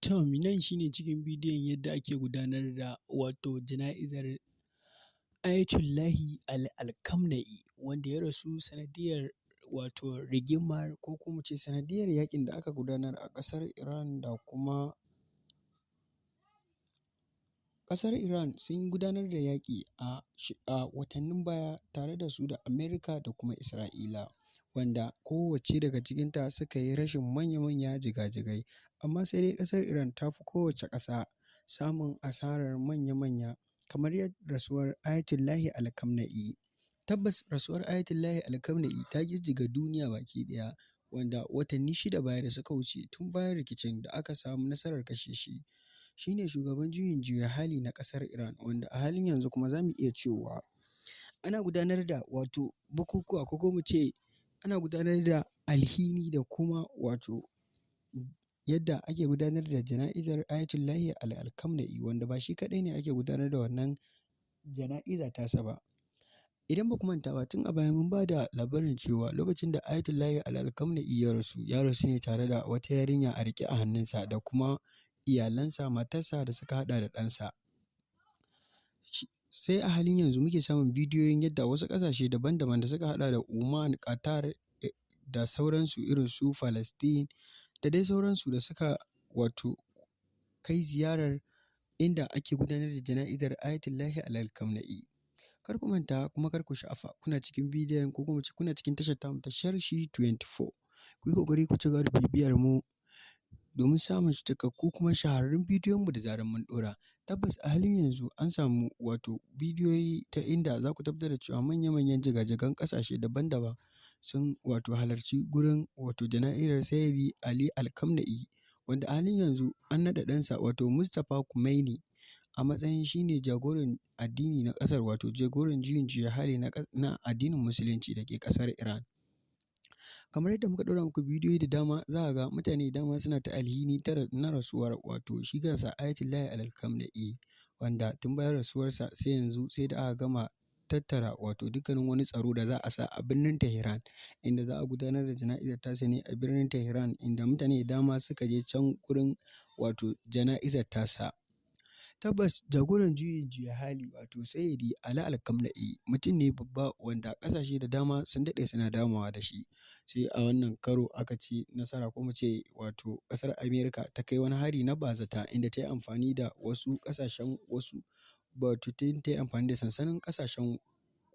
Tom nan shi ne cikin bidiyon yadda ake gudanar da wato jana'izar Ayatullahi Alkamna'i wanda ya rasu sanadiyyar wato rigimar ko kuma mu ce sanadiyyar yaƙin da aka gudanar a ƙasar Iran da kuma ƙasar Iran. Sun gudanar da yaƙi a watannin baya tare da su da Amerika da kuma Isra'ila, wanda kowacce daga cikinta suka yi rashin manya-manya jigajigai. Amma sai dai ƙasar Iran ta fi kowacce ƙasa samun asarar manya-manya kamar rasuwar Ayatullahi Alkamna'i. Tabbas, rasuwar Ayatullahi Alkamna'i ta jijjiga duniya baki ɗaya, wanda watanni 6 baya da suka wuce tun bayan rikicin da aka samu nasarar kashe shi. Shi ne shugaban juyin juya hali na ƙasar Iran, wanda a halin yanzu kuma za mu iya cewa ana gudanar da wato bukukuwa, ko kuma mu ce ana gudanar da alhini da kuma wato yadda ake gudanar da jana'izar Ayatullahi Alkamna'i, wanda ba shi kaɗai ne ake gudanar da wannan jana'iza tasa ba. Idan ba ku manta ba, tun a baya mun ba da labarin cewa lokacin da Ayatullahi Alkamna'i ya rasu, ya rasu ne tare da wata yarinya a riƙe a hannunsa da kuma iyalansa, matarsa da suka haɗa da ɗansa. Sai a halin yanzu muke samun bidiyoyin yadda wasu ƙasashe daban-daban da suka haɗa da Oman, Qatar da sauransu, irin su Palestine da dai sauransu, da suka wato kai ziyarar inda ake gudanar da jana'izar Ayatullahi Alkamna'i. Kar ku manta kuma kar ku sha'afa, kuna cikin bidiyon ko kuma kuna cikin tashar tamu ta Sharshi 24. Ku yi ƙoƙari ku ci gaba da bibiyar mu domin samun cikakku kuma shahararrun bidiyonmu da zarar mun ɗora. Tabbas, a halin yanzu an samu wato bidiyoyi ta inda za ku tabbatar da cewa manya-manyan jigajigan ƙasashe daban-daban sun wato halarci gurin wato jana'izar Sayyidi Ali Alkamna'i, wanda a halin yanzu an naɗa ɗansa, wato Mustapha Kumaini, a matsayin shi ne jagoran addini na ƙasar, wato jagoran juyin juya hali na addinin Musulunci da ke ƙasar Iran. Kamar yadda muka ɗora muku bidiyoyi da dama, za ka ga mutane da dama suna ta alhini na rasuwar wato shi kansa Ayatullahi Alkamna'i, wanda tun bayan rasuwarsa sai yanzu sai da aka gama tattara wato dukkanin wani tsaro da za a sa a birnin Tehran, inda za a gudanar da jana'izar tasa ne a birnin Tehran, inda mutane da dama suka je can gurin wato jana'izar tasa. Tabbas, jagoran juyin juya hali, wato Sayyidi Ali Alkamna'i, mutum ne babba wanda ƙasashe da dama sun daɗe suna damawa da shi. Sai a wannan karo aka ci nasara, ko mu ce wato ƙasar Amerika ta kai wani hari na bazata, inda ta yi amfani da wasu ƙasashen wasu, wato ta yi amfani da sansanin ƙasashen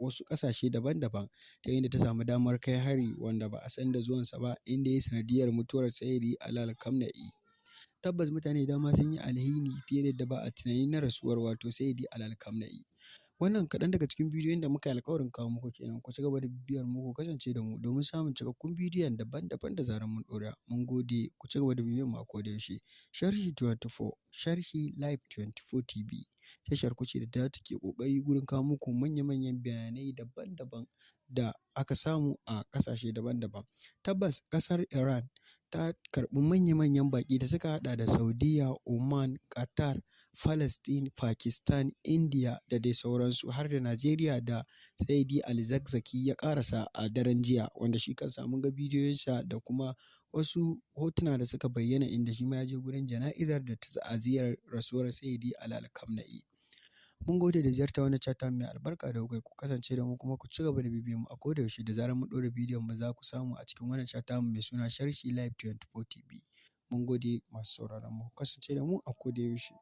wasu ƙasashe daban-daban, ta inda ta samu damar kai hari wanda ba a san da zuwansa ba, inda ya yi sanadiyyar mutuwar Sayyidi Ali Alkamna'i. Tabbas, mutane da dama sun yi alhini fiye da yadda ba a tunani na rasuwar wato Sayyidi Ali Alkamna'i. Wannan kaɗan daga cikin bidiyoyin da muka yi alƙawarin kawo muku kenan. Ku ci gaba da bibiyar mu, ku kasance da mu domin samun cikakkun bidiyon daban-daban da zarar mun ɗora. Mun gode, ku ci gaba da bibiyar mu a koda yaushe. Sharhi 24, Sharhi Live 24 TV, tashar ku ce da take ƙoƙari gurin kawo muku manya-manyan bayanai daban-daban da aka samu a ƙasashe daban-daban. Tabbas, ƙasar Iran ta karɓi manya-manyan baƙi da suka haɗa da Saudiyya, Oman, Qatar, Palestine, Pakistan, India da dai sauransu, har da Najeriya da Sayyidi Al-Zakzaki ya ƙarasa a daren jiya, wanda shi kansa mun ga bidiyoyinsa da kuma wasu hotuna da suka bayyana, inda shi ma ya je gurin jana'izar da ta'aziyyar rasuwar Sayyidi Ali Alkamna'i. Mun gode da ziyartar wannan channel mai albarka da kuka yi. Ku kasance da mu kuma ku ci gaba da bibiyar mu a koda yaushe. Da zarar mun ɗora bidiyon mu, za ku samu a cikin wannan channel mai suna Sharhi Live 24 TV. Mun gode, masu sauraron mu, ku kasance da mu a koda yaushe.